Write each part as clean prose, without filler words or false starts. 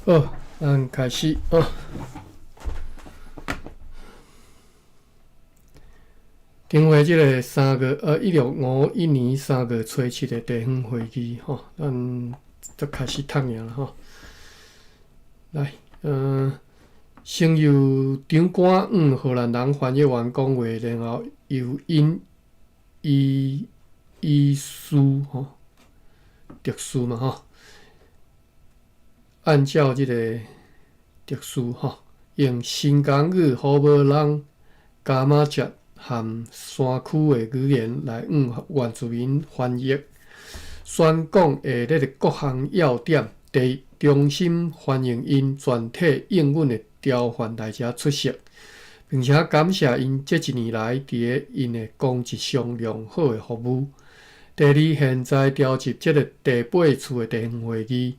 好，咱開始啊。頂回這个三月，1651年3月初7的地方會議，吼，咱就開始讀爾啦，吼。來，先由長官向荷蘭人翻譯員講話，然後由𪜶醫醫師吼，特殊嘛吼，按照這个特殊吼，用新港語、荷無人、伽馬捷含山區的語言來向原住民翻譯，宣講下列的各項要點。第一，衷心歡迎𪜶全體應允的調換來遮出席，並且感謝𪜶這一年來佇咧𪜶的公職上良好的服務。第二，現在召集這个第八次的地方會議，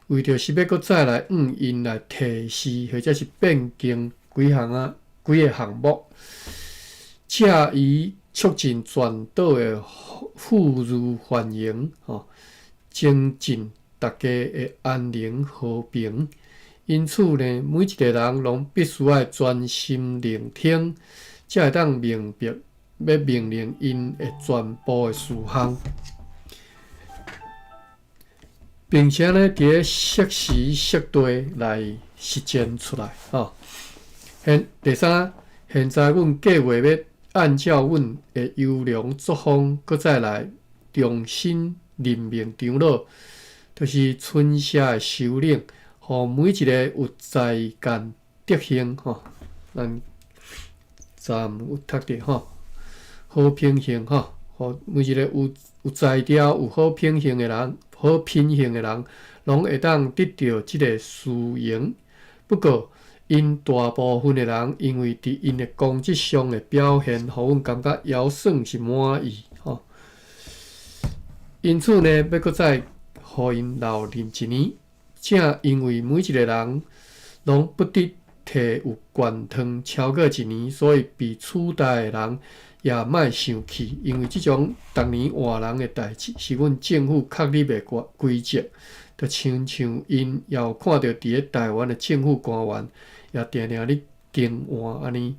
為著是欲閣再來向𪜶來提示或者是變更幾項啊幾个項目，藉以促進全島的富裕繁榮，吼，增進大家的安寧和平。因此呢，每一个人攏必須愛專心聆聽，才會當明白欲命令𪜶的全部的事項，並且呢，佇咧適時適地來實踐出來。吼，現第三，現在阮計劃欲按照阮的優良作風，閣再來重新任命長老，就是村社的首領，予每一个有才幹德行吼，咱昨昏有讀著吼，好品行吼，予每一個有才調、有好品行的人，好品行的人，攏會當得著這个殊榮。不過，𪜶大部分的人，因為佇𪜶的公職上的表現，予阮感覺猶算是滿意吼。因此呢，欲閣再予𪜶留任一年。正因為每一个人攏不得提有懸糖超過一年，所以被取代的人也莫生氣，因為這種逐年換人的代誌是阮政府確立的規則。就親像𪜶也有看著佇咧台灣的政府官員也定定咧更換按呢。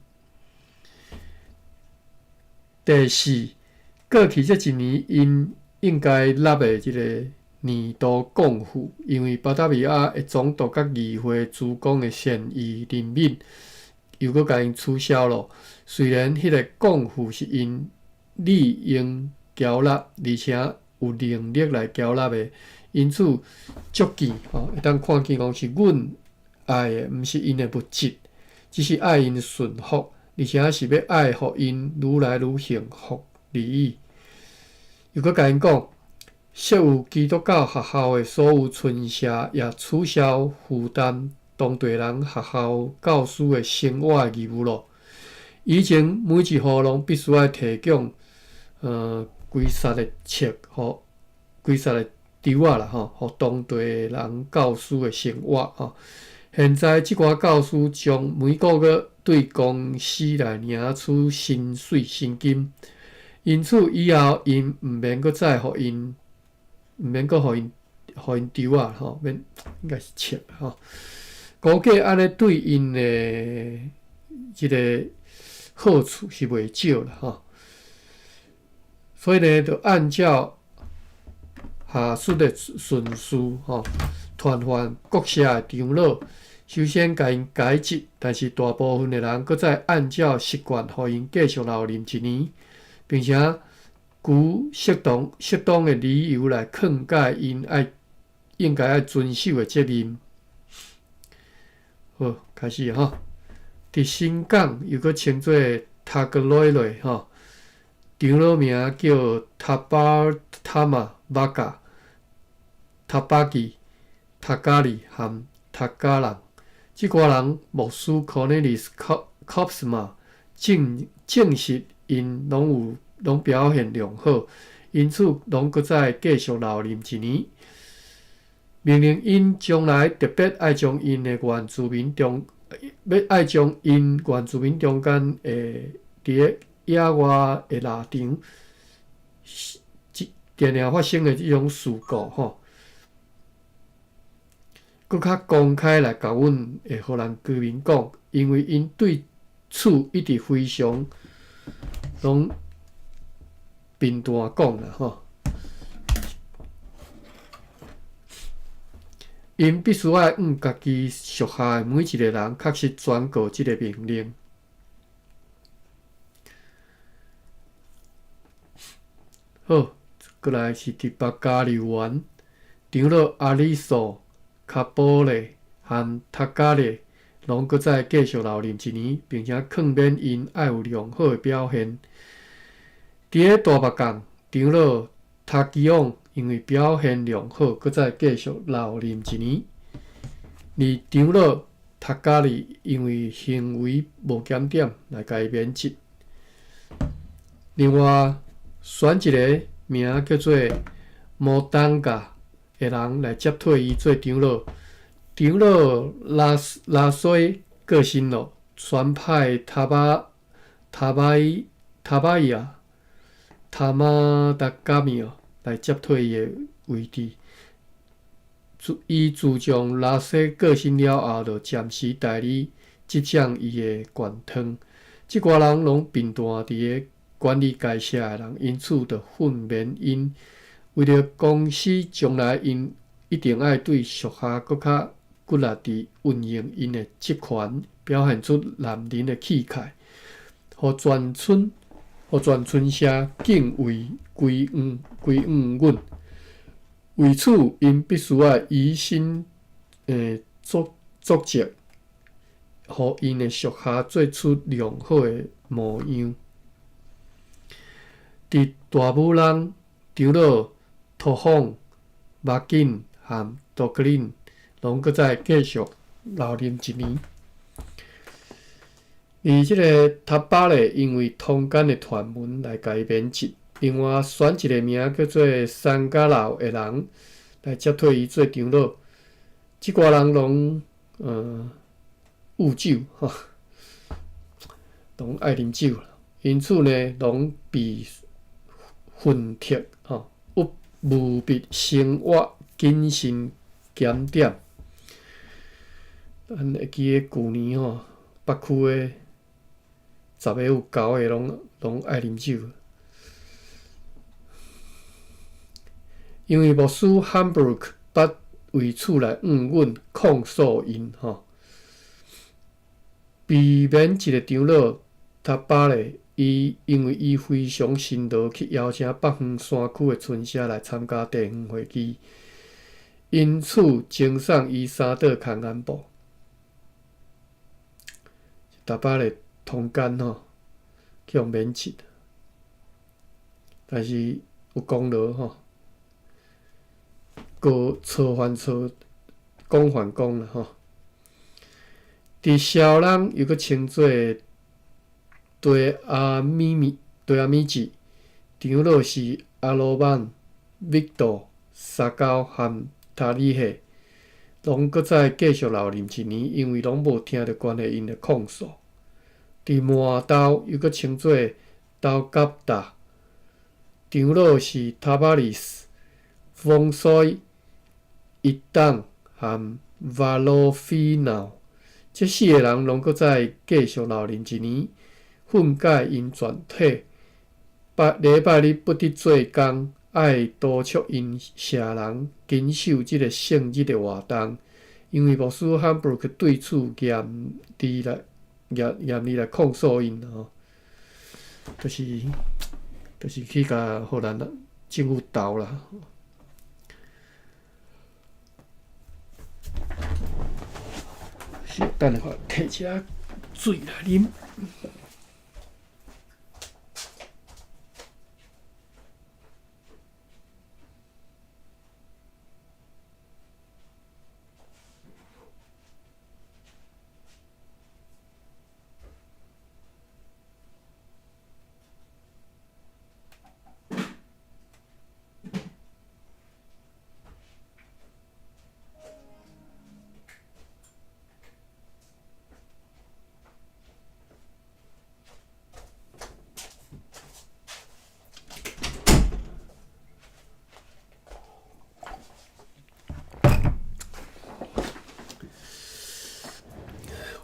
第四，過去這一年𪜶應該納的這个年度貢賦，因為巴達維亞的總督佮議會諸公的善意任免，又閣共𪜶取消咯。雖然彼个貢賦是𪜶理應繳納，而且有能力來繳納的，因此足見吼會當看見講是阮愛的，毋是𪜶的物質，只是愛𪜶順服，而且是欲愛予𪜶愈來愈幸福而已。又閣共𪜶講，設有基督教學校的所有村社也取消負擔當地人學校教師的生活義務咯。以前每一戶攏必須愛提供幾冊的冊，予幾冊的勼仔啦吼，予當地人教師的生活吼。現在這寡教師將每個月對公司來領取薪水薪金，因此以後𪜶毋免閣再予𪜶，毋免閣予𪜶勼仔吼，免應該是冊吼。估計按呢對𪜶的這个好處是袂少啦吼。所以呢，就按照下述的順序吼，傳喚各社的長老，首先共𪜶解職，但是大部分的人閣再按照習慣，予𪜶繼續留任一年，並且舉適當的理由來勸誡𪜶愛應該愛遵守的責任。好，開始吼。佇新港又閣稱做塔格雷雷吼，長老名叫塔巴塔瑪巴嘎、塔巴基、塔加里含塔加人。這寡人牧師 Cornelis Kopsma 證實𪜶攏有攏表現良好，因此攏閣再繼續留任一年。命令𪜶將來特別愛將𪜶的原住民中，欲愛將𪜶原住民中間的佇咧野外的獵場，定定發生的這種事故吼，閣較公開來共阮的荷蘭居民講，因為𪜶對此一直非常攏貧惰講啦吼。𪜶必須愛向家己屬下的每一個人確實宣告這个命令。好，過來是佇北加利園，長老阿里索、卡波列和塔加列攏閣再繼續留任一年，並且勸勉𪜶愛有良好的表現。佇咧大目港，長老塔基昂因為表現良好，閣再繼續留任一年。而長老塔加利因為行為無檢點，來共伊免職。另外，選一个名叫做摩當加的人來接替伊做長老。長老拉拉西過身咯，選派塔巴塔巴伊塔巴伊亞塔馬達加米哦來接替伊的位置。伊自從拉西過身了後，就暫時代理執掌伊的權杖。這寡人攏貧惰佇咧管理該社的人，因此就訓勉𪜶，為著公司將來𪜶一定愛對屬下閣較骨力佇運用𪜶的職權，表現出男人的氣概，予全村予全村社敬畏歸向歸向阮。為此，𪜶必須愛以身作作則，予𪜶的屬下做出良好的模樣。佇大武人長老托方、馬金和多克林，攏閣再繼續留任一年。而這个塔巴咧，因為通姦的傳聞來共伊免職。另外，選一个名叫做三加老的人來接替伊做長老。這寡人攏有酒吼，攏愛啉酒，因此呢，攏被訓斥吼，務必生活謹慎檢點。咱會記得舊年吼，北區的十个有九个攏攏愛啉酒。因為牧師漢布魯克捌為此來向阮控訴𪜶吼，避免一个長老塔巴咧，伊因為伊非常辛勞去邀請北方山區的村社來參加地方會議，因此贈送伊三桌空間布。塔巴咧通姦吼，去予免職，但是有功勞吼。過錯犯錯，講犯講啦吼。佇蕭人又閣稱做對阿米米對阿米子，長老是阿羅曼、維多、沙高和塔里赫，攏閣再繼續留任一年，因為攏無聽著關係𪜶的控訴。佇麻豆又閣稱做豆甲達，長老是塔巴里斯、風水。伊黨和瓦羅菲鬧，這四个人攏閣再繼續留任一年，訓誡𪜶全體，拜禮拜日不得做工，愛督促𪜶社人謹守這个聖日的活動，因為牧師漢布魯克對此嚴厲來嚴嚴厲來控訴𪜶吼，就是就是去共荷蘭政府鬥啦。等下，我提一下水來啉。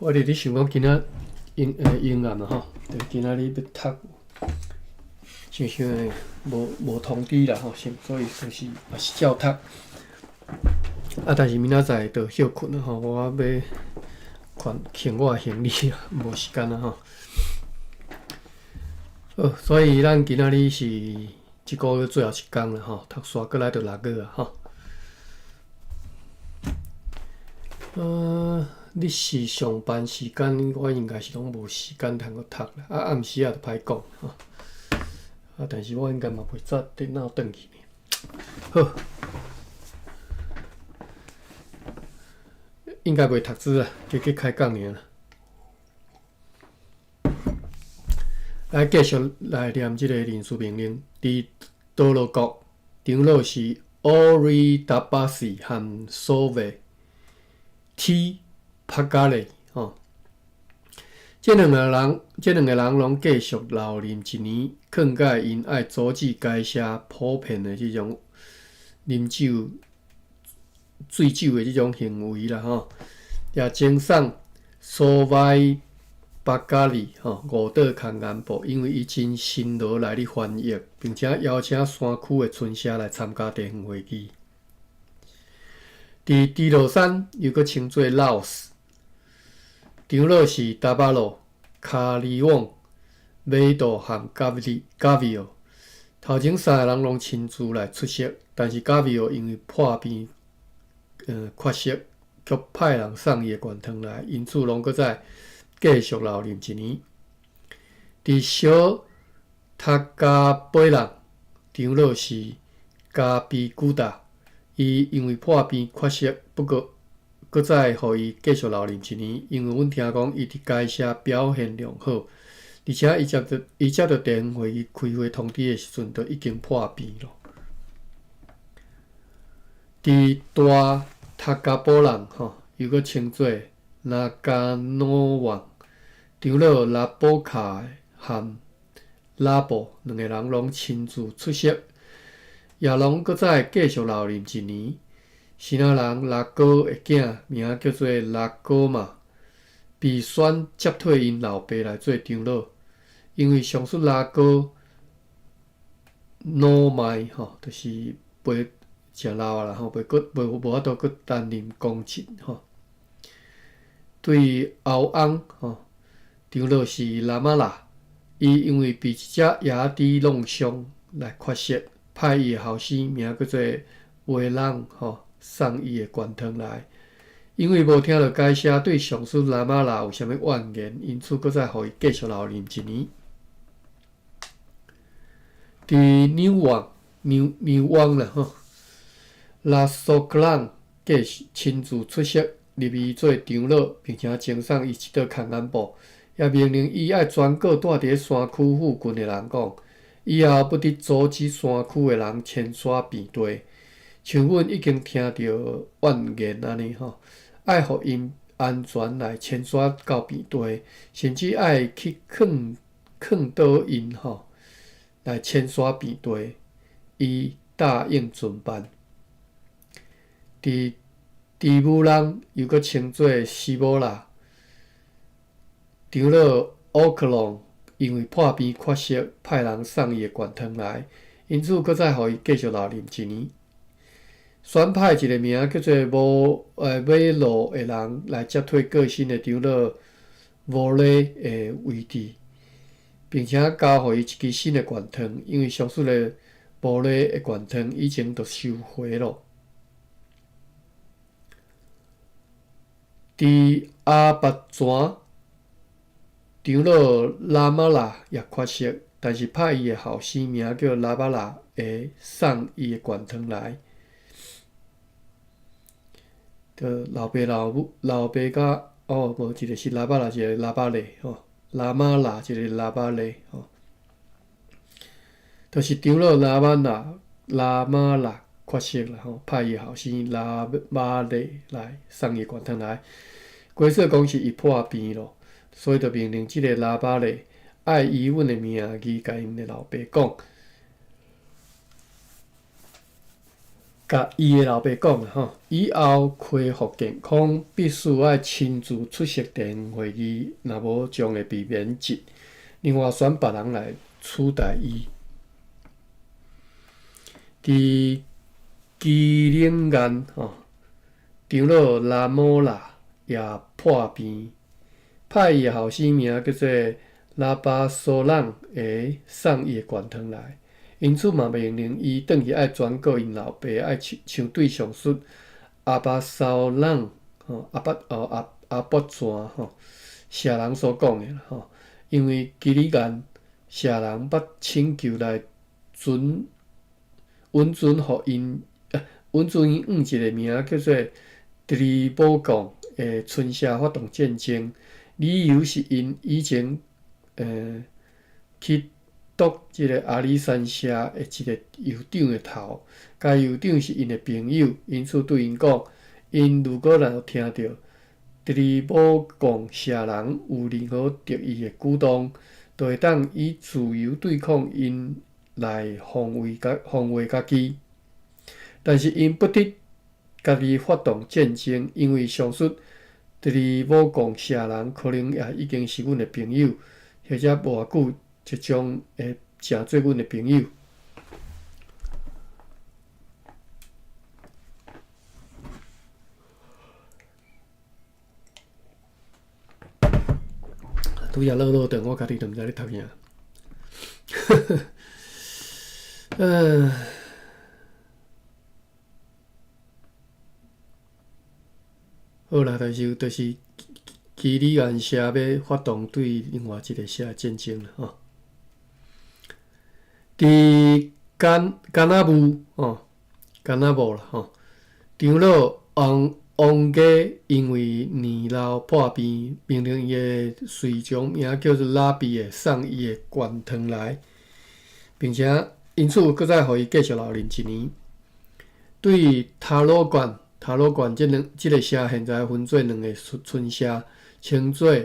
我佇咧想講今仔陰暗啊吼，就今仔日欲讀，想想無無通知啦吼，所以就是嘛是照讀。啊，但是明仔載就歇睏啊吼，我欲還我的行李啊，無時間啊吼。好，所以咱今仔日是這個月最後一工啦吼，讀煞閣來就六月啊吼。你是上班時間，我應該是攏無時間通閣讀啦。啊，暗時仔就歹講吼。啊，但是我應該嘛袂早電腦轉去。好，應該袂讀書啦，加加開講爾啦。來繼續來念這個人事命令。佇多羅國，長老是奧瑞達巴斯和索維 T 帕加雷吼。這兩个人，這兩个人攏繼續留任一年，勸誡𪜶愛阻止該社普遍的這種啉酒、醉酒的這種行為啦吼。也贈送索維巴加里吼五道空間部，因為伊真辛勞來咧翻譯，並且邀請山區的村社來參加地方會議。佇豬羅山又閣稱做老斯，長老是達巴羅、卡里旺、美道和加里加維奧。頭前三个人攏親自來出席，但是加維奧因為破病缺席，卻派人送伊的懸糖來，因此攏閣再繼續留任一年。佇小塔加貝人，長老是加比古達。伊因為破病缺席，不過閣再予伊繼續留任一年，因為阮聽講伊佇該社表現良好，而且伊接著地方會議開會通知的時陣，就已經破病咯。佇大塔加布人吼，又閣稱做納加諾旺，長老拉布卡和拉布兩个人攏親自出席。也攏閣再繼續留任一年。生仔人拉哥的囝名叫做拉哥瑪，被選接替𪜶老爸來做長老。因為上述拉哥老邁吼，就是袂誠老啊啦吼，袂閣袂無法度閣擔任公職吼。對後翁吼，長老是拉瑪拉，伊因為被一隻野豬弄傷來缺席。派伊的後生名叫做維朗吼，送伊的懸糖來。因為無聽著該社對上司拉瑪拉有啥物怨言，因此閣再予伊繼續留任一年。佇紐旺紐紐旺啦吼，拉蘇克朗繼續親自出席入伊做長老，並且贈送伊一道空眼布，也命令伊愛宣告住佇咧山區附近的人講。以後不得阻止山區的人遷徙平地，像阮已經聽著怨言按呢吼，愛予𪜶安全來遷徙到平地，甚至愛去勸勸導𪜶吼來遷徙平地，伊答應遵辦。佇豬母人又閣稱做斯摩拉，長老奧克隆。因為破病缺席，派人送伊的懸糖來，因此閣再予伊繼續留任一年。選派一个名叫做摩米羅的人來接替過身的長老摩雷的位置，並且交予伊一支新的懸糖，因為上述的摩雷的懸糖以前就收回咯。佇阿拔泉。長老拉瑪拉也缺席，但是派伊的後生名叫拉巴拉的送伊的懸糖來。就老爸老母老爸佮哦，無一个是拉巴拉，一个拉巴勒吼，拉瑪拉一个拉巴勒吼，就是長老拉瑪拉拉瑪拉缺席啦吼，派伊後生拉巴勒來送伊懸糖來。規說講是伊破病咯。所以就命令這个拉巴咧，愛以阮的名義共𪜶的老爸講，共伊的老爸講吼，以後恢復健康，必須愛親自出席地方會議，若無將會被免職。另外選別人來取代伊。佇基冷岩吼，長老拉摩拉也破病，派伊的後生名叫做拉巴蘇朗會送伊的懸糖來。因此嘛，命令伊轉去愛轉告𪜶老爸，愛像對上述阿巴蘇朗吼阿巴哦阿阿伯泉吼社人所講的啦吼，因為基里岩社人捌請求來准允准予𪜶允准𪜶用一個名叫做特里堡貢的村社發動戰爭，理由是𪜶以前去奪這個阿里山社的一個酋長的頭，該酋長是𪜶的朋友，因此對𪜶講，𪜶如果若有聽著特里堡貢社人有任何敵意的舉動，就會當以自由對抗𪜶來防衛家己。但是𪜶不得家己發動戰爭，因為上述特里堡貢社人可能也已經是阮的朋友，或者無偌久就將會成做阮的朋友。拄才落落長，我家己都毋知咧讀啥。好啦，但是就是基里安社欲發動對另外一個社的戰爭啦，吼。佇甘甘那武吼，甘那武啦吼，長老王王家因為年老破病，命令伊的隨從名叫做拉比的送伊的懸糖來，並且因此閣再予伊繼續留任一年。對塔羅縣，塔羅縣這兩這個社現在分做兩个村社，稱做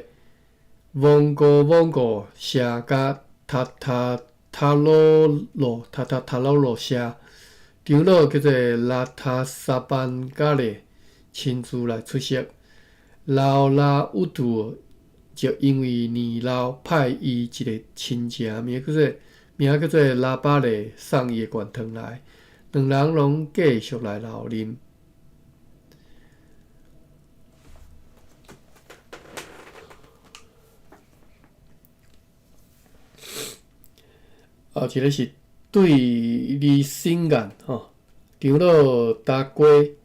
蒙古蒙古社佮塔塔塔羅羅塔塔塔羅羅社。長老叫做拉塔薩班加勒親自來出席。勞拉烏杜就因為年老，派伊一個親情名叫做拉巴勒送伊的懸糖來，兩人攏繼續來留任。後一个是對李新岩吼，長老達圭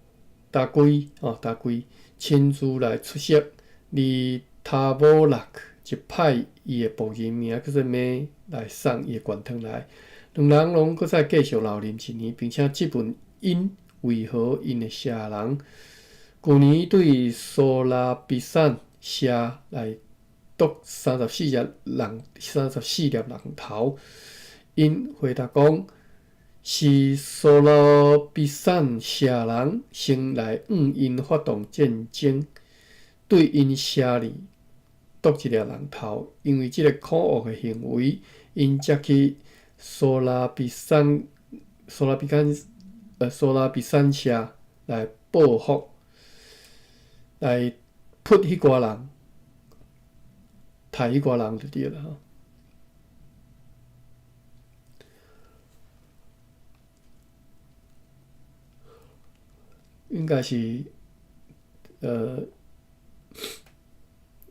達圭吼達圭親自來出席，而塔布拉克就派伊的僕人名叫做咩來送伊的懸糖來，兩人攏閣再繼續留任一年，並且質問𪜶為何𪜶的社人舊年對蘇拉比山社來奪34粒人頭。𪜶回答講，是蘇羅比山社人先來向𪜶發動戰爭，對𪜶社裡奪一粒人頭。因為這个可惡的行為，𪜶才去蘇拉比山社來報復，來撲彼寡人，刣彼寡人就對啦。應該是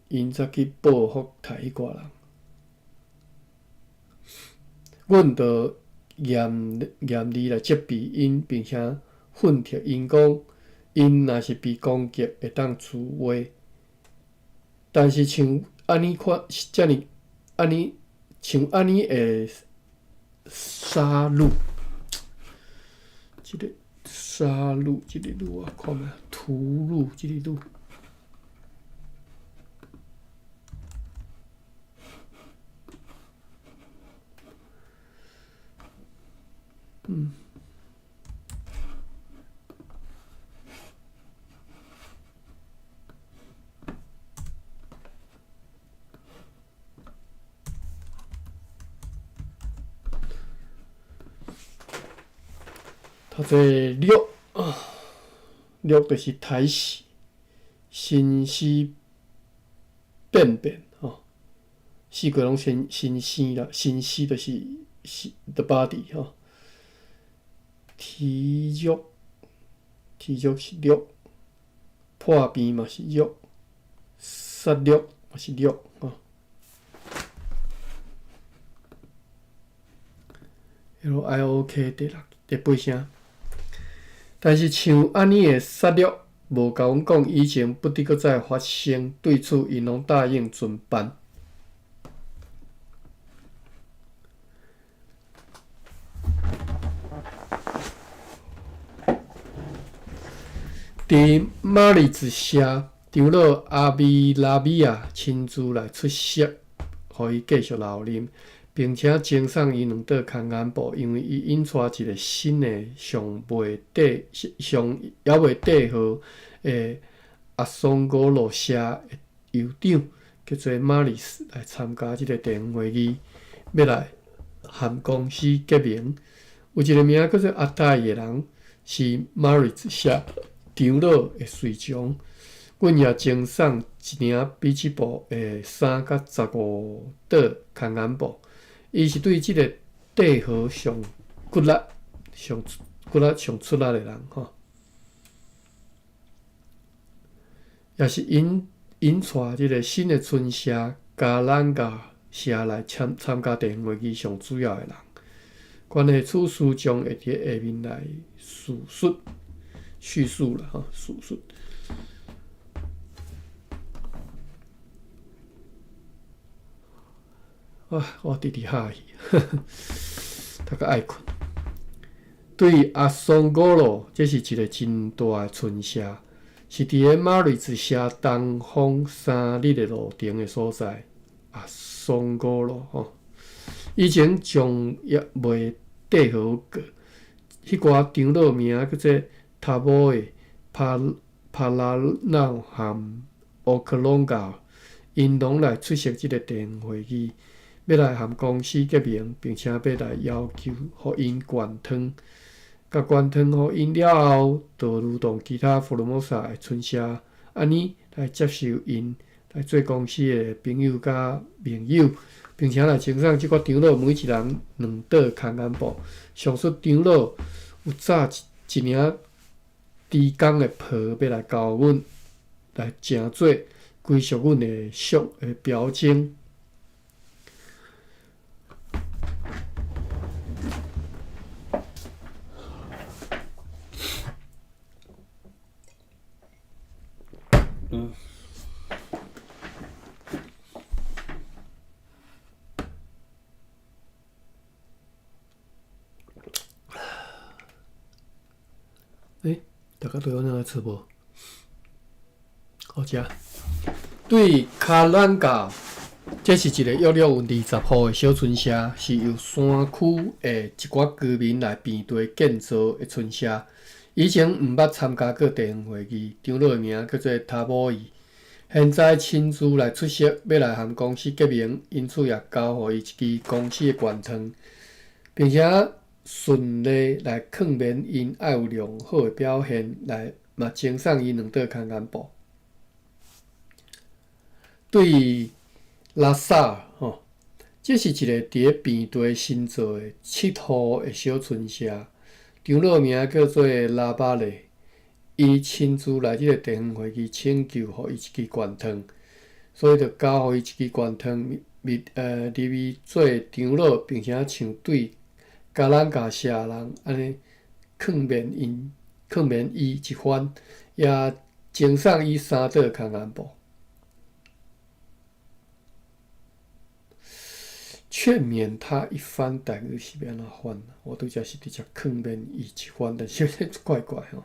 ，𪜶才去報復刣彼寡人。阮就嚴嚴厲來責備𪜶，並且訓斥𪜶講，𪜶若是被攻擊，會當自衛。但是像按呢款，遮爾按呢像按呢的殺戮，這個殺戮，這个路啊，看覓，屠戮，這个路。讀做掠，虐就是刣死，神死變變吼，四個攏先先生啦，身屍就是是 the body 吼。體虐，體虐是虐，破病嘛是虐，殺戮嘛是虐吼。LIOK 第六第八聲，但是像按呢的殺戮，無共阮講以前不得閣再發生，對此𪜶攏答應遵辦。佇馬里茲社長老阿米拉米亞親自來出席，予伊繼續留任，並且贈送伊兩桌空間布，因為伊引帶一個新的尚未締尚猶未締好的阿松古羅社的酋長，叫做馬里斯來參加這個地方會議，欲來和公司結盟。有一個名叫做阿泰的人，是馬里茲社長老的隨從，阮也贈送一領比織布的衫佮15桌空間布。伊是對這个帝號上骨力、上骨力、上出力的人吼，也是𪜶引帶這个新的村社加蘭加社來參參加地方會議上主要的人。關係此事將會佇下面來敘述。敘述啦，吼，敘述。啊，我直直哈去，讀甲愛睏。對阿松古羅，這是一个真大的村社，是佇咧馬瑞茲社東方3日的路程的所在。阿松古羅吼，以前從猶未締好過，彼寡長老名叫做塔波的帕帕拉瑙和奧克隆加，𪜶攏來出席這个地方會議，欲來和公司結盟，並且欲來要求予𪜶灌湯。共灌湯予𪜶了後，就如同其他福爾摩沙的村社按呢來接受𪜶來做公司的朋友佮盟友，並且來贈送這寡長老每一人兩桌空間布。上述長老有紮一一領豬公的袍欲來交阮，來成做歸屬阮的屬的標徵。嗯。欸，大家都有哪來吃無？好食。對卡蘭加，這是一个約略有20戶的小村社，是由山區的一寡居民來平地建造的村社。以前毋捌參加過地方會議，長老的名叫做塔波伊。現在親自來出席，欲來和公司結盟，因此也交予伊一支公司的權杖，並且順利來勸勉𪜶愛有良好的表現，來嘛贈送伊兩桌空間布。對拉薩吼，這是一个佇咧平地新造的7戶的小村社，長老名叫做拉巴勒，伊親自來這个地方會議請求予伊一支權杖，所以就交予伊一支權杖，入入伊做長老，並且像對加蘭加社人按呢勸勉𪜶、勸勉伊一番，也贈送伊三桌空間布。勸勉他一番，台語是欲按怎翻？我拄才是直接勸勉伊一番，但是怪怪吼。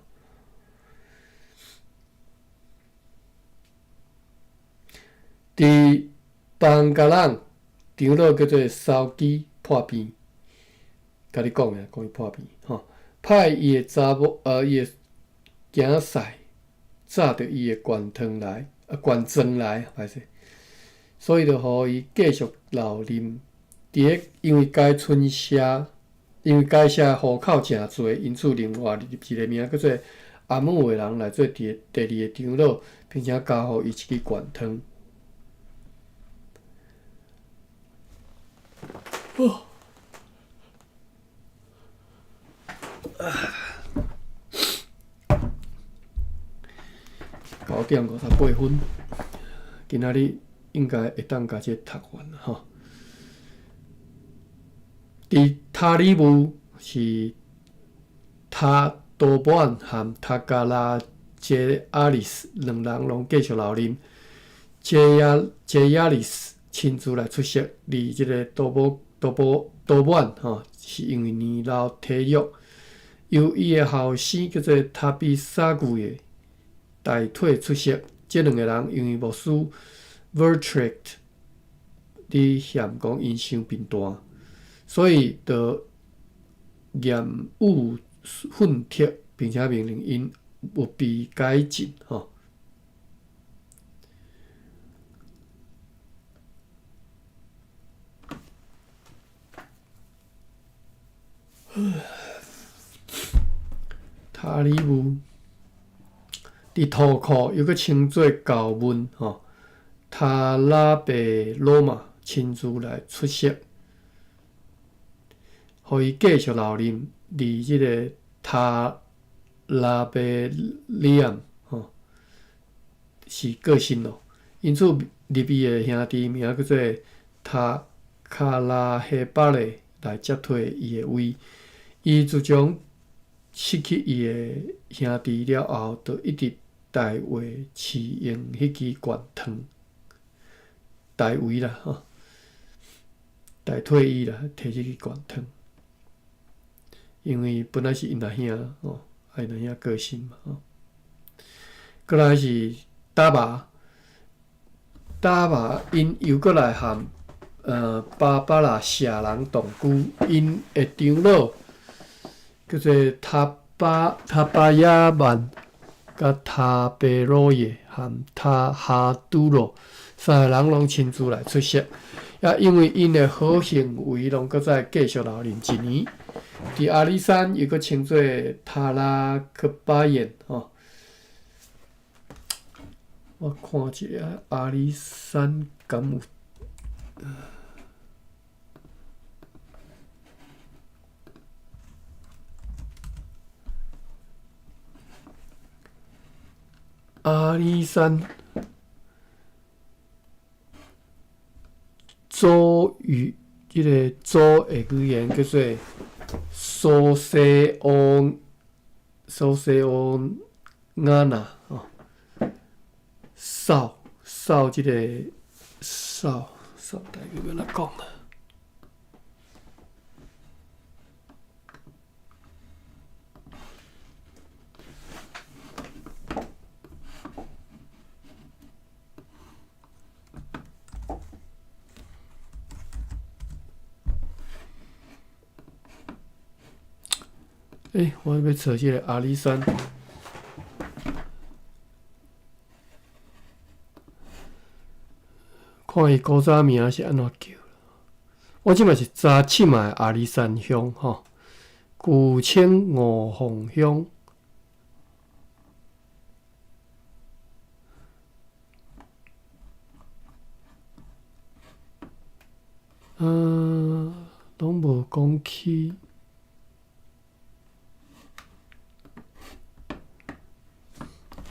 佇邦加朗，長老叫做騷基破病，共你講的，講伊破病吼，派伊的查某，伊的囝婿，紮著伊的權杖來，權杖來，歹勢，所以就予伊繼續留任。佇咧，因為該村社因為該社戶口誠濟，因此另外立一個名叫做阿姆的人來做第二个長老，並且交予伊一支罐湯。9點58分，今仔日應該會當共這個讀完吼。佇塔里木是塔多滿和塔加拉傑阿里斯兩人攏繼續留任，傑亞傑亞里斯親自來出席。而這个多波多波多滿吼，是因為年老體弱，由伊的後生叫做塔比薩古的代替出席。這兩個人因為牧師 Vertrict 佇嫌講𪜶傷貧惰，所以就嚴予訓斥，並且命令𪜶務必改進吼。塔里木佇塗庫又閣稱做高文吼，塔拉貝羅馬親自來出席，予伊繼續留任。佇這个塔拉貝里暗吼是過身咯，因此入伊的兄弟名叫做塔卡拉希巴勒來接替伊的位。伊自從失去伊的兄弟了後，就一直代為飼用彼支罐湯，代為啦吼，代替伊啦，提這支罐湯。因為本來是𪜶阿兄吼，啊𪜶阿兄過身嘛吼。過來是達馬，達馬𪜶又閣來和巴巴拉舍人同居，𪜶的長老叫做塔巴塔巴亞曼、佮塔貝羅耶和塔哈杜羅三个人攏親自來出席。也因為𪜶的好行為，攏閣再繼續留任一年。佇阿里山又閣稱做塔拉克巴燕吼。我看一下阿里山敢有？阿里山族語，這个族的語言叫做蘇西歐蘇西歐雅那吼，掃掃這个掃掃台語欲按怎講啊？欸，我欲揣這个阿里山，看伊古早名是按怎叫。我這馬是查這馬的阿里山鄉吼，舊稱五鳳鄉。嗯，攏無講起。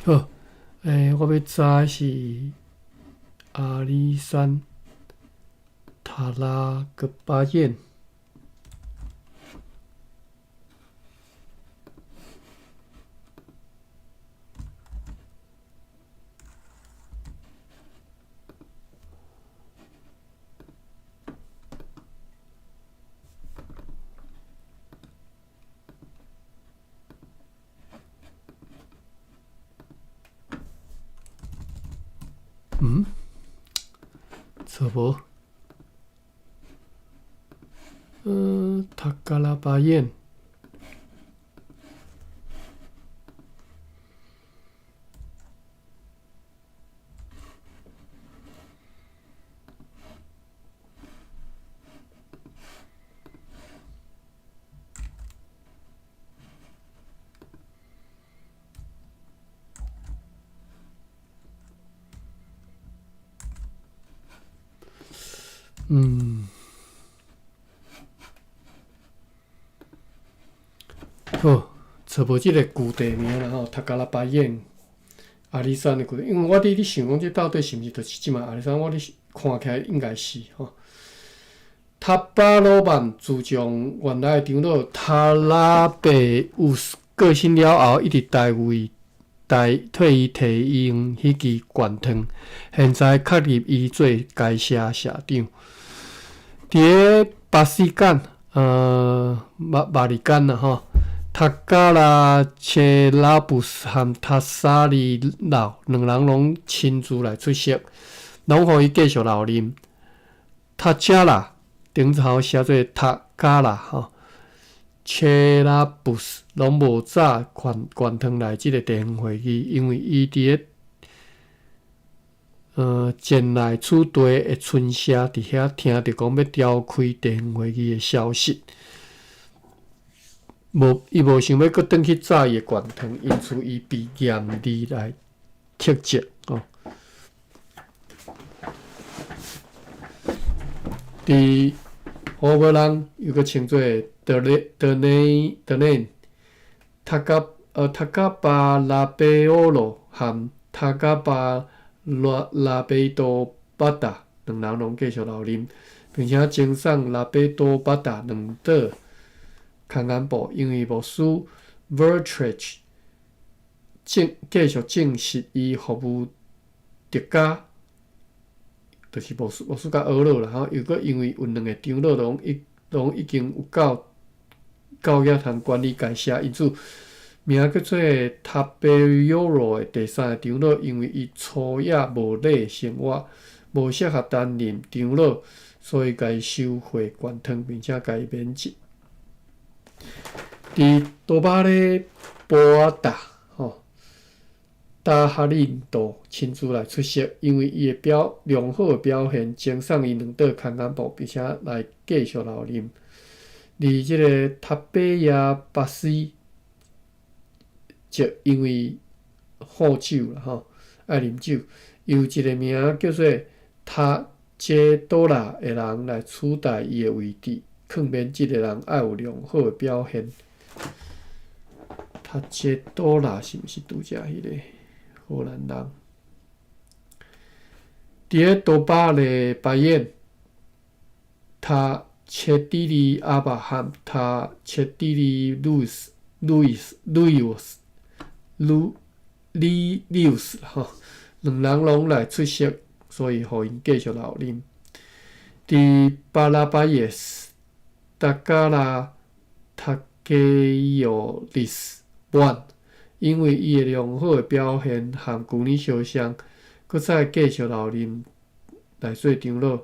好，欸，我欲查的是阿里山塔拉格巴燕。嗯？錯無？塔加拉巴燕。好，揣無這個舊地名啦吼，塔加拉巴燕阿里山的舊地，因為我佇咧想講，這到底是毋是就是這擺阿里山？我咧看起來應該是吼。塔巴魯曼自從原來的長老塔拉貝烏斯過身了後，一直代位代替伊提用彼支懸糖，現在確立伊做該社社長。佇咧巴斯干，馬馬里干啦吼，塔加拉切拉布斯和塔薩里老兩人攏親自來出席，攏予伊繼續留任。塔加拉頂頭寫做塔加拉吼，切拉布斯攏無早懸懸糖來這个地方會議，因為伊佇咧前來此地的村社佇遐聽著講欲召開地方會議的消息，無伊無想欲閣轉去紮伊的懸糖，因此伊被嚴厲來斥責哦。佇荷伯朗又閣稱做德雷德內德內塔加塔加巴拉貝奧羅含塔加巴拉拉貝多巴達兩人攏繼續留任，並且贈送拉貝多巴達兩島空間部，因為牧師 Vertrich 證繼續證實伊服務德加，就是牧師牧師佮俄勒啦吼，又閣因為有兩個長老攏已經有夠夠額通管理該社，因此名叫做塔貝尤羅的第三個長老，因為伊粗野無禮生活，無適合擔任長老，所以共伊收回懸糖，並且共伊免職。佇多巴咧波阿達吼，達哈林多親自來出席，因為伊的表良好的表現，贈送伊兩島空間部，並且來繼續留任。而這个塔貝亞巴斯則因為好酒啦吼，愛啉酒，由一個名叫做塔傑多拉的人來取代伊的位置，勸勉這个人愛有良好的表現。塔傑多拉是毋是拄才彼个荷蘭人？佇咧多巴勒巴燕，塔切蒂里阿巴和塔切蒂里路斯路易斯路易斯路里利斯吼，兩人攏來出席，所以予𪜶繼續留任。佇巴拉巴耶斯、達加拉塔基奧利斯萬，因為伊的良好的表現和舊年相像，閣再繼續留任來做長老。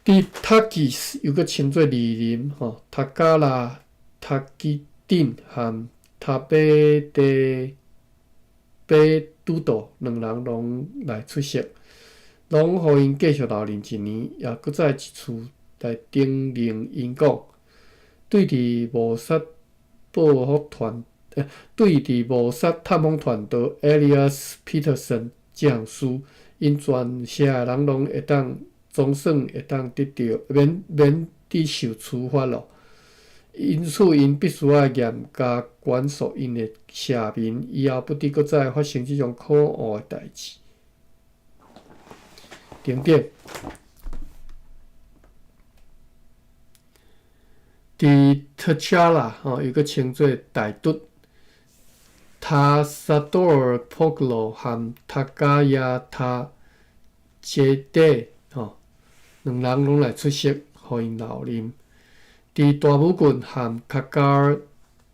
佇塔基斯又閣稱做二林吼，塔加拉塔基頂和塔貝地貝拄道兩人攏來出席，攏予𪜶繼續留任一年，也閣再一次來承認𪜶講，對佇無殺報復團，對佇無殺探訪團隊 Elias Peterson 這項事，𪜶全社的人攏會當總算會當得著免免得受處罰囉。因此，𪜶必須愛嚴加管束𪜶的社民，以後不得閣再發生這種可惡的代誌。等等。佇特查拉吼，又閣稱做大拄、塔薩多爾普克羅和塔加亞塔傑底吼，兩人攏來出席，予𪜶留任。佇大武郡和卡加爾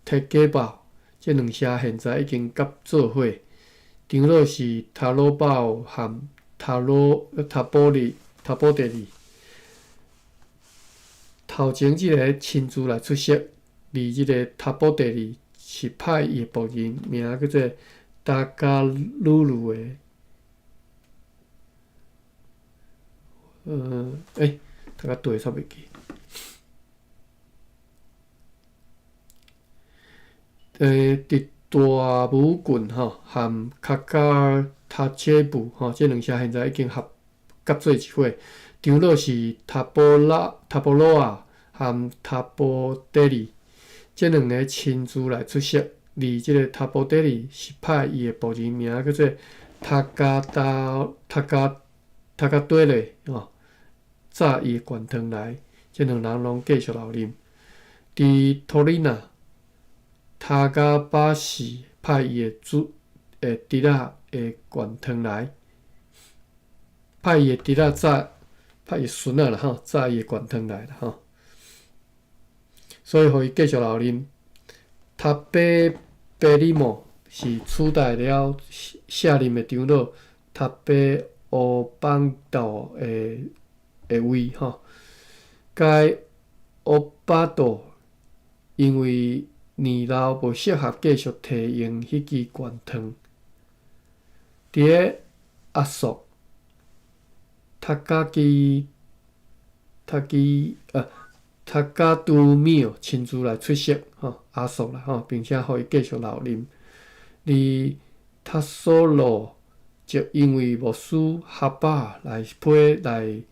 提加堡這兩社現在已經合做伙，長老是塔羅堡和塔羅塔波里塔波德里。頭前這个親自來出席，而這个塔波德里是派伊的僕人，名叫做達加魯魯的。讀較對煞袂記。佇大武郡吼，和卡加爾塔塔切布吼，這兩城現在已經合合做一伙。長老是塔波拉、塔波羅亞和塔波德里，這兩个親自來出席。而這个塔波德里是派伊的僕人名叫做塔加達、塔加塔加多勒吼，載伊的懸湯來，這兩人攏繼續留任。佇托里納，塔加巴士派伊的主的侄仔的懸湯來，派伊的侄仔載。派伊孫仔啦吼，載伊的懸湯來啦吼，所以予伊繼續留任。塔巴貝里莫是取代了卸任的長老塔巴烏邦道的的位吼。該烏巴道因為年老無適合繼續提用彼支懸湯。佇咧阿索。塔加基、塔基呃、塔加都米爾親自來出席吼，阿索啦吼，並且予伊繼續留任。而塔索羅則因為牧師哈巴來批來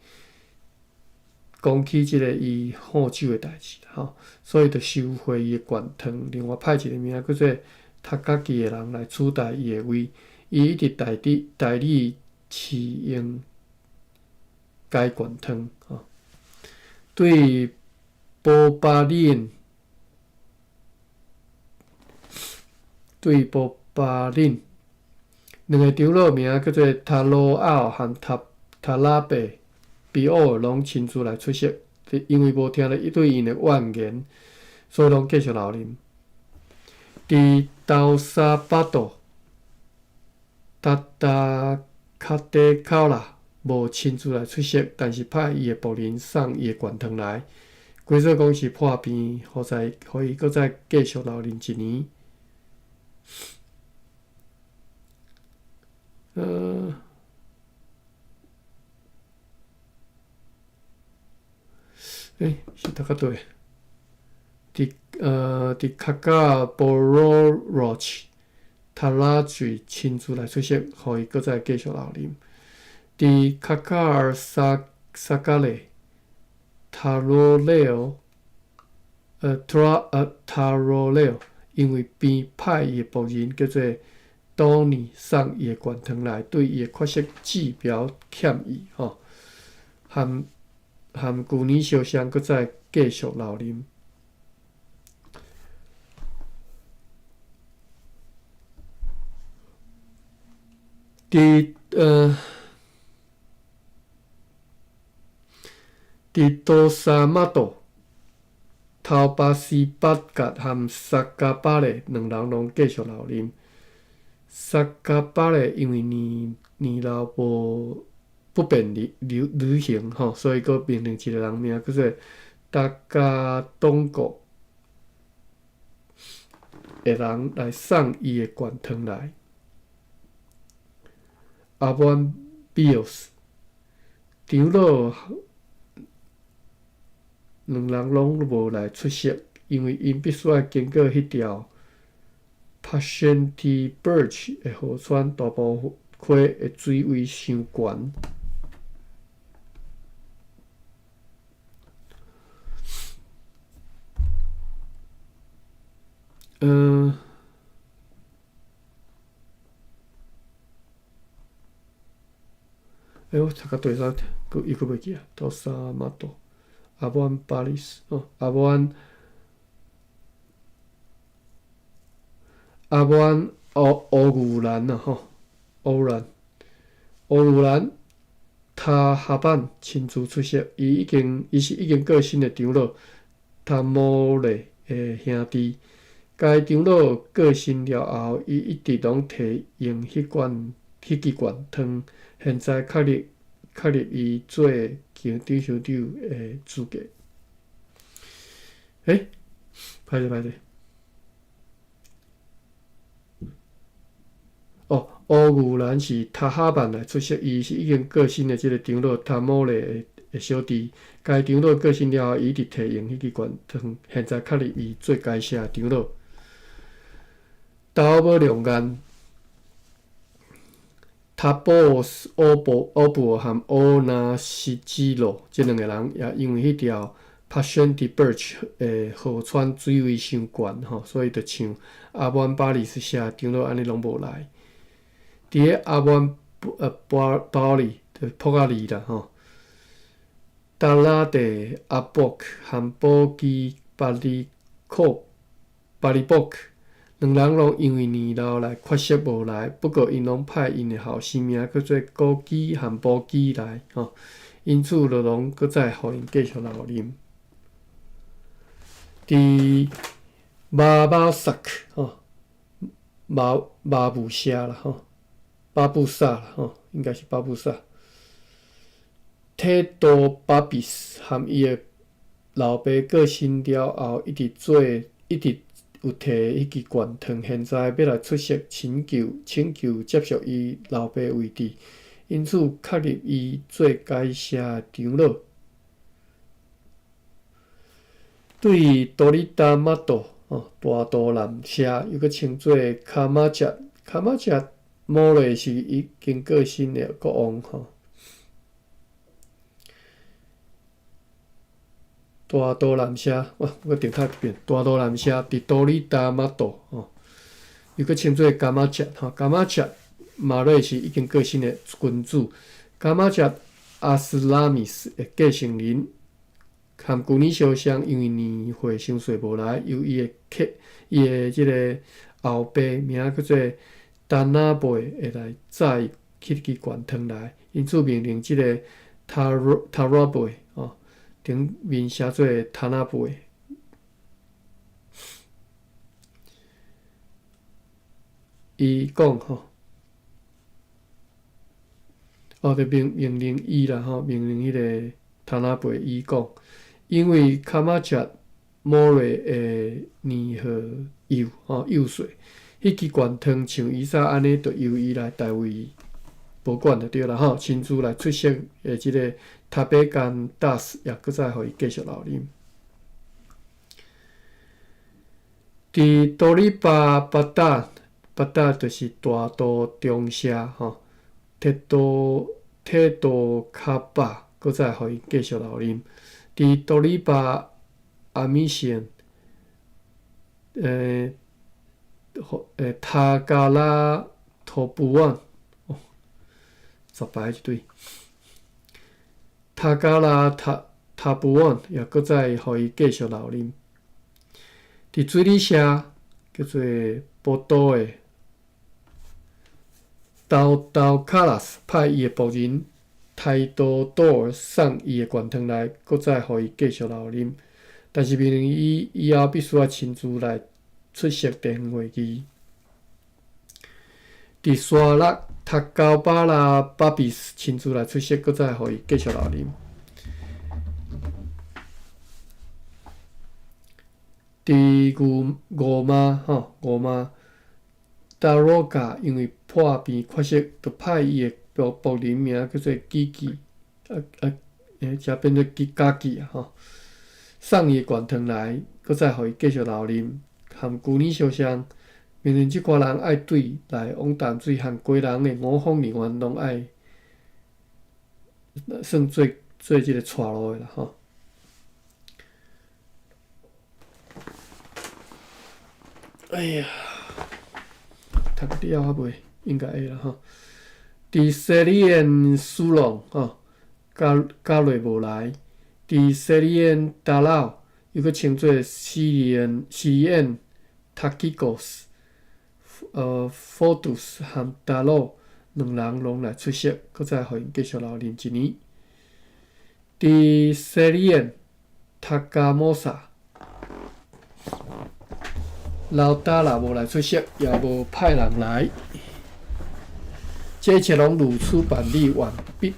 講起這个伊喝酒的代誌吼，所以就收回伊的懸湯。另外派一个名叫做塔加基的人來取代伊的位，伊一直代理代理持用。該懸湯吼，對波巴林，對波巴林，兩个長老名叫做塔羅奧和塔塔拉貝比奧，攏親自來出席，因為無聽著伊對𪜶的怨言，所以攏繼續留任。佇豆沙巴多、塔達卡德考拉。無親自來出席，但是派伊的僕人送伊的懸湯來，規做講是破病，予再予伊閣再繼續留任一年。欸，是讀較對？佇佇卡加波羅羅奇塔拉水親自來出席，予伊閣再繼續留任。佇卡卡爾薩薩加雷塔羅雷奧，塔塔羅雷奧，因為病派伊的僕人叫做多尼送伊的懸湯來，對伊的缺席治療歉意吼，含含舊年相像，閣再繼續留任。佇佇多沙馬多、頭巴斯巴格和薩加巴勒兩人攏繼續留任。薩加巴勒因為年年老無不便旅旅旅行吼，所以閣命令一个人名叫做達加東國的人來送伊的懸湯來。阿萬比奧斯長老。兩人攏無來出席，因為𪜶必須愛經過彼條 Pashanty Birch 的河川，大埔溪的水位傷懸。欸，我讀較對啥？閣伊閣袂記啊，多沙馬多。阿萬巴里斯哦，阿萬阿萬烏烏牛蘭啊吼，烏蘭烏牛蘭，塔哈班親自出席，伊已經伊是已經過身的長老塔摩勒的兄弟。該長老過身了後，伊一直攏提用彼罐彼支罐湯，現在確立。確立伊做長首長的資格。欸，歹勢歹勢。哦，烏牛蘭是塔哈曼來出席，伊是已經過身的這个長老塔摩勒的的小弟。該長老過身了後，伊一直提用彼支罐湯，現在確立伊做該社的長老。頭尾兩眼。塔布斯奧布奧布和奧納斯基羅這兩个人也因為彼條 Passion de Birch 的河川水位傷懸吼，所以就像阿曼巴里斯社的長老按呢攏無來。佇咧阿曼巴巴里就朴阿里啦吼，達拉地阿博和保基巴里克巴里博克。兩人攏因為年老來缺席無來，不過𪜶攏派𪜶的後生名叫做古基和波基來，吼，因此就攏閣再予𪜶繼續留任。佇馬馬薩克，吼，馬馬布社啦，吼，巴布薩啦，吼，應該是巴布薩。提多巴比斯和伊的老爸過身了後，一直做，一直。有提彼支懸糖，現在欲來出席請求，請求接續伊老爸位置，因此確立伊做該社的長老。對多里達馬多哦，大肚南社又閣稱做卡馬捷，卡馬捷摩瑞是已經過身的國王吼。大肚南社，哇！我閣重讀一遍，大肚南社佇多里達馬島吼，又閣稱做伽馬捷吼，伽馬捷馬瑞是已經過身的君主，伽馬捷阿斯拉米斯的繼承人，含舊年相像，因為年歲傷細無來，由伊的客，伊的這个後爸名叫做丹那貝會來載彼支懸糖來，因此命令這个塔羅塔羅貝吼。頂面寫做塔納貝，伊講吼，哦，就命命令伊啦吼，命令彼个塔納貝伊講，因為卡馬捷摩瑞的年歲幼吼幼細，彼支懸糖像以早按呢，就由伊來代為保管就對啦吼，親自來出席的這个。塔貝干達斯也閣再予伊繼續留任。佇多里巴巴達，巴達就是大肚中社吼，鐵多鐵多卡巴閣再予伊繼續留任。佇多里巴阿米線，塔加拉托布旺，哦，十排一堆。塔加拉塔塔布旺也閣再予伊繼續留任。佇水里社叫做波多的豆豆卡拉斯派伊的僕人泰多多爾送伊的懸糖來，閣再予伊繼續留任。但是命令伊以後必須愛親自來出席地方會議。佇沙勒塔高巴拉巴比斯親自來出席，閣再予伊繼續留任。佇牛五媽吼五媽達羅嘎因為破病缺席，就派伊的僕僕人名叫做基基，啊啊，遮變做基家己啊吼，送伊的懸糖來，閣再予伊繼續留任，含舊年相像。命令這寡人愛對來往淡水和基隆的五方人員攏愛算做做這个帶路的啦吼。哎呀，讀了猶未？應該會啦吼。佇西里園蘇龍吼，加加瑞無來。佇西里園達老，又閣稱做西里園西里園塔基戈斯。福杜斯和達洛兩人攏來出席，閣再予𪜶繼續留任一年。佇西里園塔加摩薩，老達拉無來出席，也無派人來。這一切攏如此辦理完畢。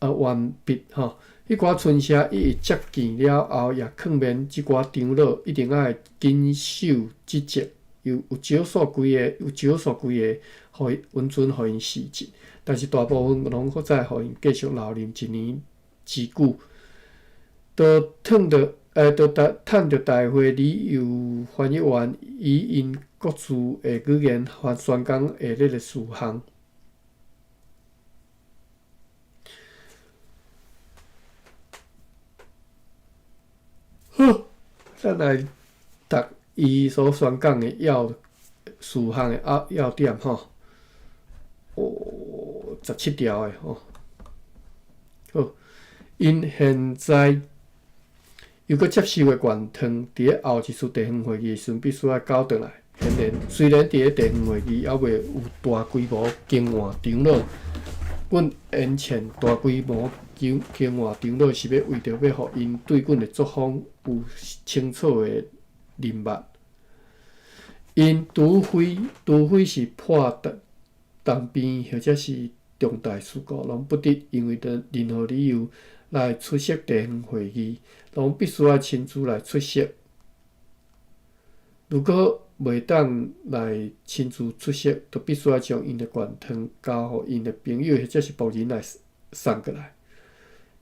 完畢吼。彼寡村社一一接見了後，也勸勉這寡長老一定愛謹守職責，有有少數幾个，有少數幾个，予允准予𪜶辭職，但是大部分攏閣再予𪜶繼續留任一年之久。都褪著著趁著大會理由翻譯員以𪜶各自的語言宣講下列的事項。好，咱來讀伊所宣講的要事項的要要點吼。哦，17條的吼。好，𪜶現在猶閣接受的願託，佇咧後一次地方會議的時陣，必須愛交轉來。顯然，雖然佇咧地方會議猶未有大規模更換長老，阮延前大規模更更換長老是欲為著欲予𪜶對阮的作風有清楚的認捌。𪜶除非是破重病或者是重大事故，攏不得因為任何理由來出席地方會議，攏必須愛親自來出席。如果袂當來親自出席，就必須愛將𪜶的願託交予𪜶的朋友或者是僕人來送過來，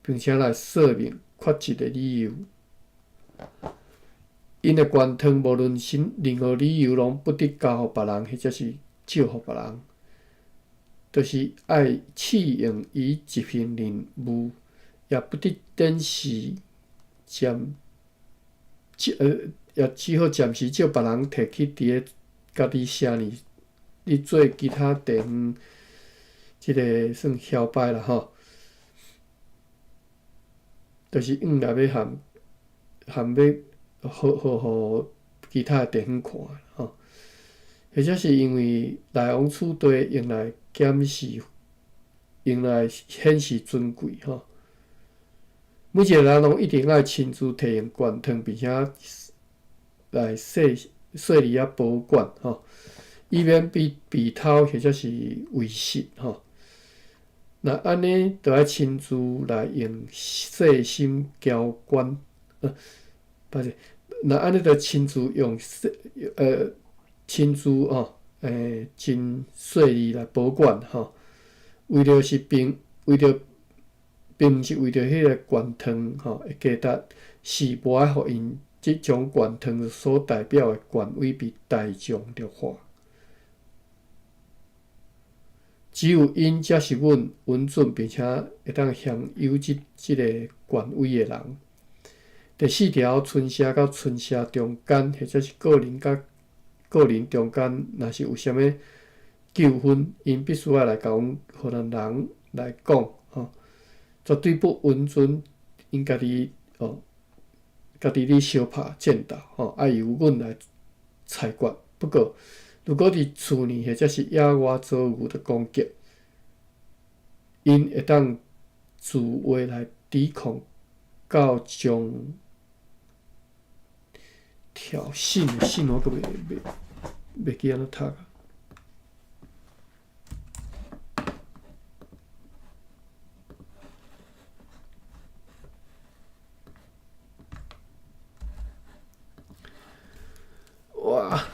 並且來說明缺席的理由。𪜶的願託無論是任何理由，攏不得交予別人或者是借予別人，就是愛試用以執行任務，也不得展示暫，也只好暫時借別人提去佇咧家己城裡咧做其他地方，這个算囂擺啦吼，就是用來欲含含欲好好予其他的地方看吼，或者是因為來往此地用來檢視，用來顯示尊貴吼。每一个人攏一定愛親自提用願託，並且來細細膩仔保管吼，以免被被偷或者是遺失吼。若按呢，就愛親自來用細心交管，歹勢，若按呢，就親自用細親自吼，真細膩來保管吼，為著是並為著。並毋是為著彼个願託吼的價值，是無愛予𪜶這種願託所代表的權威被大眾濁化。只有𪜶才是阮允准並且會當享有這這个權威的人。第四條，村社佮村社中間，或者是個人佮個人中間，若是有啥物糾紛，𪜶必須愛來共阮荷蘭人來講吼。絕對不允准𪜶家己哦，家己咧相拍戰鬥吼，愛由阮來裁決。不過，如果佇厝內或者是野外遭遇著攻擊，𪜶會當自衛來抵抗到將挑釁的信，我閣袂袂袂記按怎讀。哇！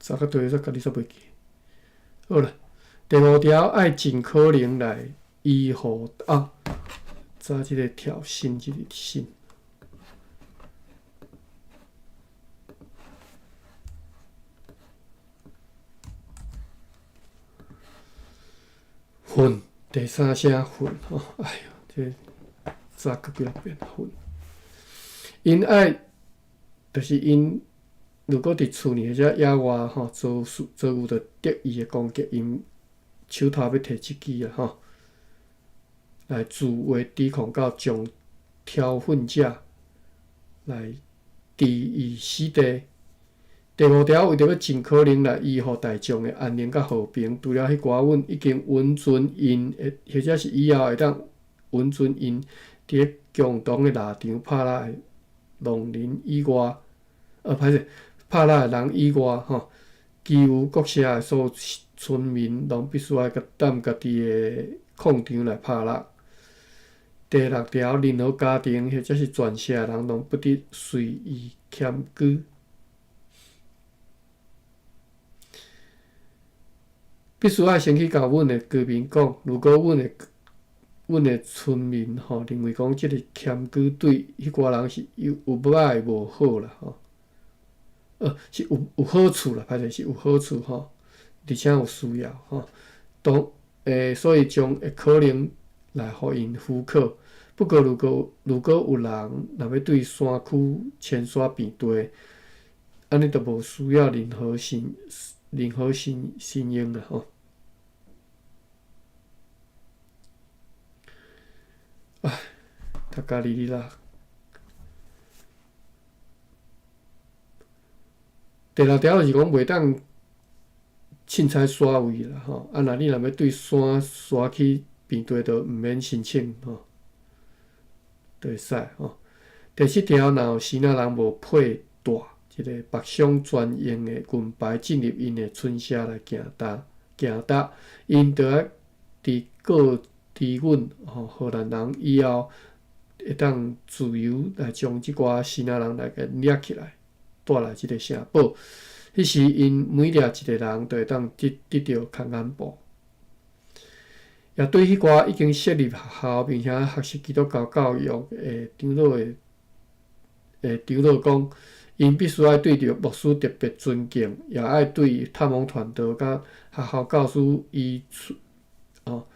啥個對，煞家己煞袂記。好啦，第五條愛盡可能來維護啊，早這个挑釁這個信。訓，第三聲訓吼，哎喲，這早閣幾仔遍訓。𪜶愛，就是𪜶如果佇厝內或者野外吼遭受遭遇著敵意的攻擊，𪜶手頭欲提這支啊吼，來自衛抵抗到將挑釁者來置於死地。第五條，為著欲盡可能來維護大眾的安寧佮和平，除了彼寡阮已經允准𪜶，或者是以後會當允准𪜶佇咧共同的獵場拍獵的農人以外，歹勢，拍獵的人以外，吼，其餘各社的所有村民攏必須愛踮家己的礦場來拍獵。第六條，任何家庭或者是全社的人攏不得隨意檢舉。必須愛先去共阮的居民講，如果阮的村民吼認為講這个謙舉對彼寡人是有歹無好啦吼，是有好處啦，歹勢是有好處吼，而且有需要吼，當所以將會可能來予𪜶許可。不過，如果有人若欲對山區遷徙變地，按呢就無需要任何申請啦吼。唉，讀甲哩哩啦。第六條就是講袂當凊彩徙位啦吼。啊，若你若欲對山徙去變地，就毋免申請吼，就會使吼。第七條，若有支那人無佩戴這个北鄉專用的軍牌進入𪜶的村社來行踏行踏，𪜶著愛佇告知阮吼荷蘭人以後，會當自由來將這寡支那人來共掠起來，帶來這个城堡。彼時，𪜶每掠一个人，就會當得著空銀布。也對彼寡已經設立學校並且學習基督教教育的長老講，𪜶必須愛對著牧師特別尊敬，也愛對探訪傳道佮學校教師伊哦，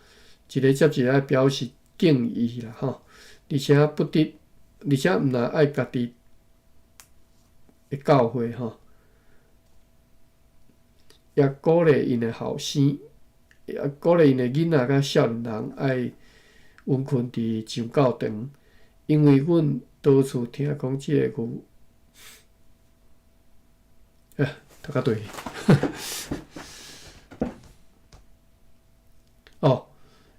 一个接一个愛表示敬意啦吼，而且不得，而且毋但愛家己的教會吼，也鼓勵𪜶的後生，也鼓勵𪜶的囡仔佮少年人愛溫困佇上教堂，因為阮多處聽講這个有，哎，讀較對。哦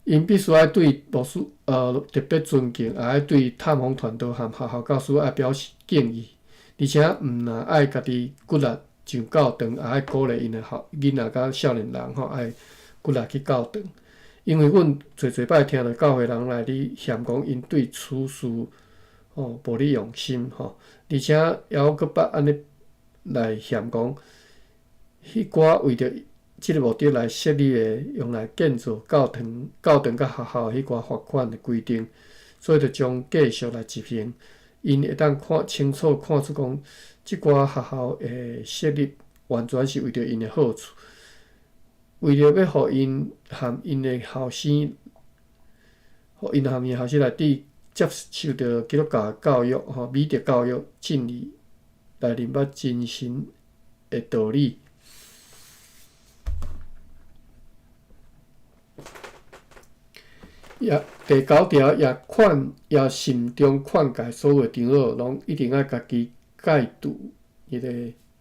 ，𪜶必須愛對牧師特別尊敬，也愛對探訪傳道和學校教師愛表示敬意，而且毋但愛家己骨力上教堂，也愛鼓勵𪜶的後囡仔佮少年人吼愛骨力去教堂。因為阮濟濟擺聽著教會人來咧嫌講𪜶對此事吼無咧用心吼，而且猶閣捌按呢來嫌講，彼寡為著這个目的來設立的，用來建造教堂、教堂佮學校彼寡罰款的規定，所以就將繼續來執行。𪜶會當看清楚看出講，這寡學校的設立完全是為著𪜶的好處，為著欲予𪜶和𪜶的後生，予𪜶和𪜶的後生來佇接受著基督教教育吼，美德教育，進而來認捌真神的道理。也第九條也勸也慎重勸誡所有長老，攏一定愛家己戒除彼个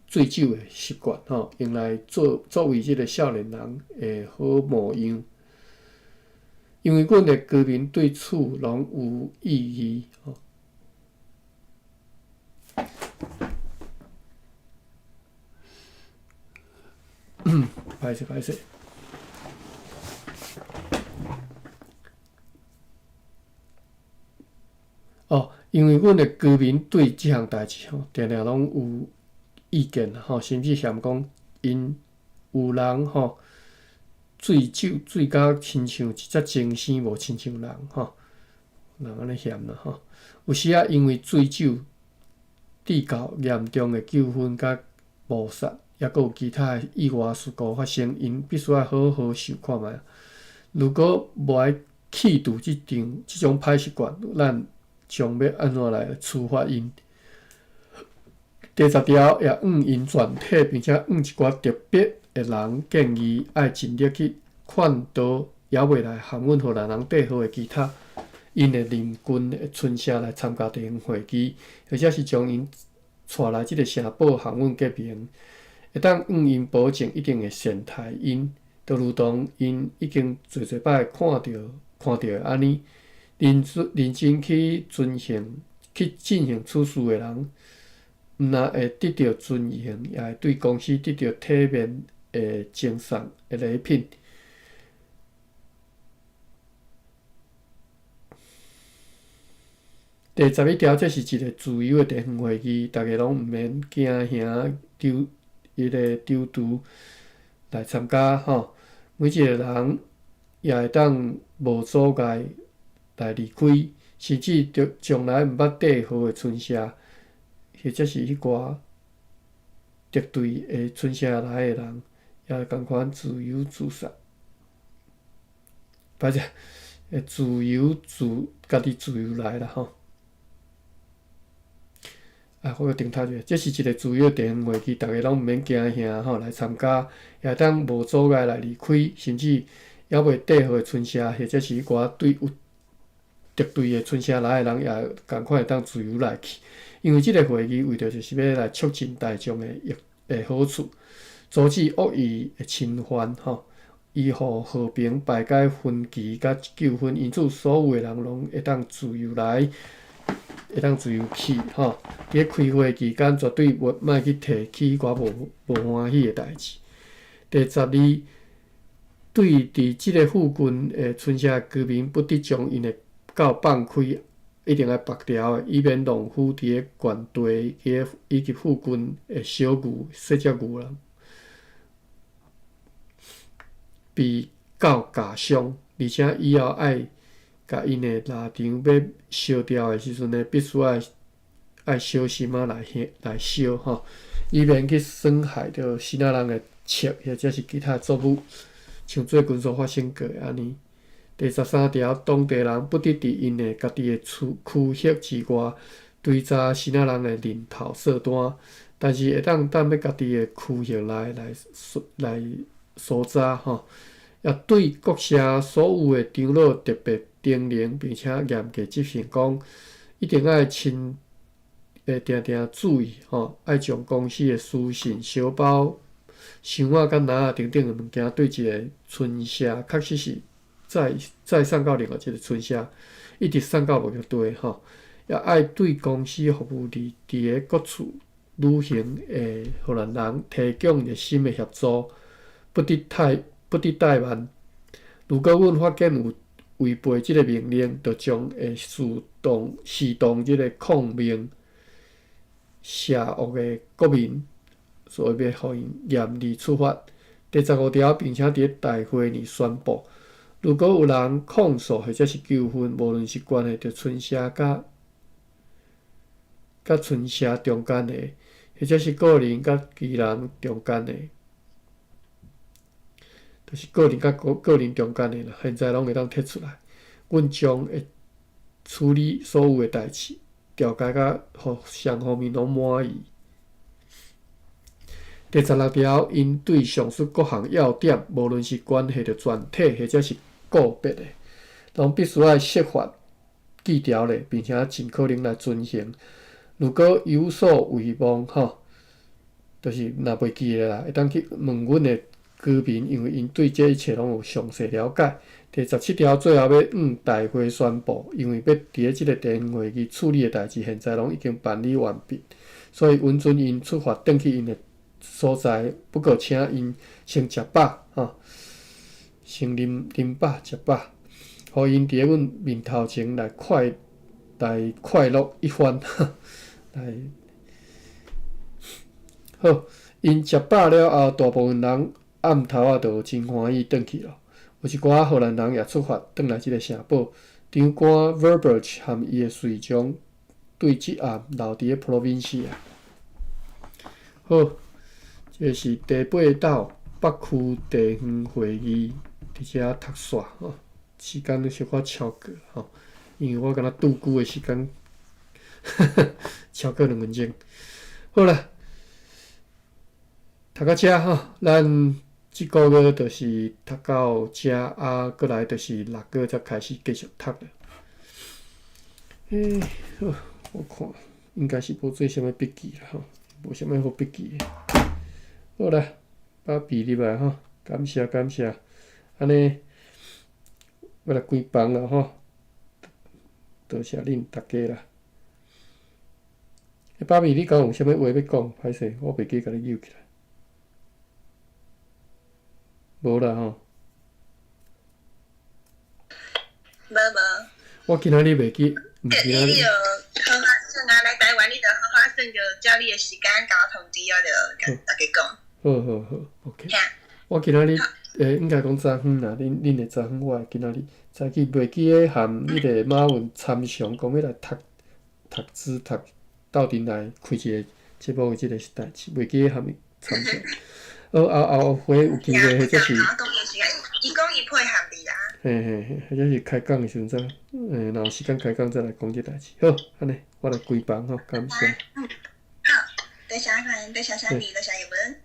醉酒的習慣吼，用來作為這个少年人的好模樣。因為阮的居民對此攏有異議吼。歹勢歹勢。哦，因為阮的居民對這項代誌吼，定定攏有意見吼，甚至嫌講𪜶有人吼醉酒醉甲親像一隻精生，無親像人吼，人按呢嫌啦吼。有時仔因為醉酒致到嚴重的糾紛佮謀殺，抑閣有其他的意外事故發生，𪜶必須愛好好想看覓。如果無愛去除這種歹習慣，咱將欲按怎來處罰𪜶？第十條也向𪜶全體，並且向一寡特別的人建議，愛盡力去勸導猶未來和阮荷蘭人綴號的其他𪜶的鄰近的村社來參加地方會議，或者是將𪜶帶來這个城堡和阮結盟，會當向𪜶保證一定會善待𪜶，就如同𪜶已經濟濟擺看著的按呢，認真去進行此事的人，毋但會得著尊榮，也會對公司得著體面的贈送的禮品。第十一條，這是一个自由的地方會議，逐家攏毋免驚嚇丟彼个丟除來參加吼。每一个人也會當無阻礙來離開，甚至著從來毋捌綴號的村社，或者是彼寡敵對的村社來的人，也仝款自由自殺，反正會自由自家己自由來啦吼。啊，我閣重讀一下，這是一个自由地方會議，逐家攏毋免驚嚇吼來參加，也會當無阻礙來離開，甚至猶未綴號的村社，或者是彼寡對有敵對的村社來的人，也仝款會當自由來去。因為這个會議為著就是欲來促進大眾的益的好處，阻止惡意的侵犯吼，維護和平、排解分歧佮糾紛，因此所有的人攏會當自由來，會當自由去吼。佇咧開會期間，絕對無莫去提起彼寡無無歡喜的代誌。第12，對佇這个附近的村社居民，不得將𪜶的狗放開，一定愛縛牢的，以免農夫佇咧原地以及附近的小牛、細隻牛啦，被狗咬傷，而且以後愛共𪜶的獵場欲燒掉的時陣呢，必須愛愛小心仔來來燒吼，以免去損害著支那人的粟或者是其他作物，像最近所發生過的按呢。第13條，當地人不得佇𪜶的家己的區區域之外追查支那人的人頭稅單，但是會當踮咧家己的區域內來來搜查吼。也對各社所有的長老特別叮嚀，並且嚴格執行，講一定愛親會定定注意吼，愛將公司的書信、燒包、箱仔佮籃仔等等的物件，對一个村社確實是。再再送到另外一个村社，一直送到目的地吼，也愛對公司服務佇佇咧各處旅行的荷蘭人提供熱心的協助，不得怠不得怠慢。如果阮發現有違背這个命令，就將會視同視同這个抗命邪惡的國民，所以欲予𪜶嚴厲處罰。第15條，並且佇咧大會裡宣布。如果有人控訴或者是糾紛，無論是關係著村社佮佮村社中間的，或者是個人佮其人中間的，就是個人佮個個人中間的啦，現在攏會當提出來，阮將會處理所有的代誌，調解甲予雙方面攏滿意。第16條，𪜶對上述各項要點，無論是關係著全體或者是個別的，攏必須愛設法記牢咧，並且盡可能來遵行。如果有所遺忘，吼，就是若袂記得啦，會當去問阮的居民，因為𪜶對這一切攏有詳細了解。第17條，最後欲向大會宣布，因為欲佇咧這个地方會議處理的代誌，現在攏已經辦理完畢，所以允准𪜶出發轉去𪜶的所在。不過，請𪜶先食飽，吼。先啉啉飽食飽，予𪜶佇咧阮面頭前來快來快樂一番，來好，𪜶食飽了後，大部分人暗頭仔就真歡喜轉去囉。有一寡荷蘭人也出發轉來這个城堡。長官 Verburch 和伊的隨從對這暗留佇咧 Provincia。好，這是第八島北區地方會議佇遮讀煞吼，時間小可超過吼，因為我敢若拄久的時間超過2分鐘。好啦，讀到遮吼，咱這個月就是讀到遮啊，閣來就是6月才開始繼續讀啦。欸，好，我看應該是無做啥物筆記啦吼，無啥物好筆記的。好啦，把筆入來吼，感謝感謝，按呢，欲來關房啦吼，多謝恁逐家啦。欸，芭比，你敢有啥物話欲講？歹勢，我袂記共你揪起來。無啦吼。無無。我今仔日袂記，毋今仔日。你就好好耍啊！來台灣，你就好好耍，就照你的時間共我通知，我就共大家講。好好好，OK。我今仔日應該講昨昏啦，恁的昨昏，我的今仔日早起袂記得含彼個馬文參詳，講欲來讀讀書讀鬥陣來開一個節目的這個代誌，袂記得含伊參詳。好，後後回有機會，或者是，伊講伊配合你啦。嘿嘿嘿，或者是開講的時陣再，若有時間開講再來講這代誌。好，按呢，我來關房吼，感謝。嗯，好，多謝阿凡，多謝小米，多謝葉文。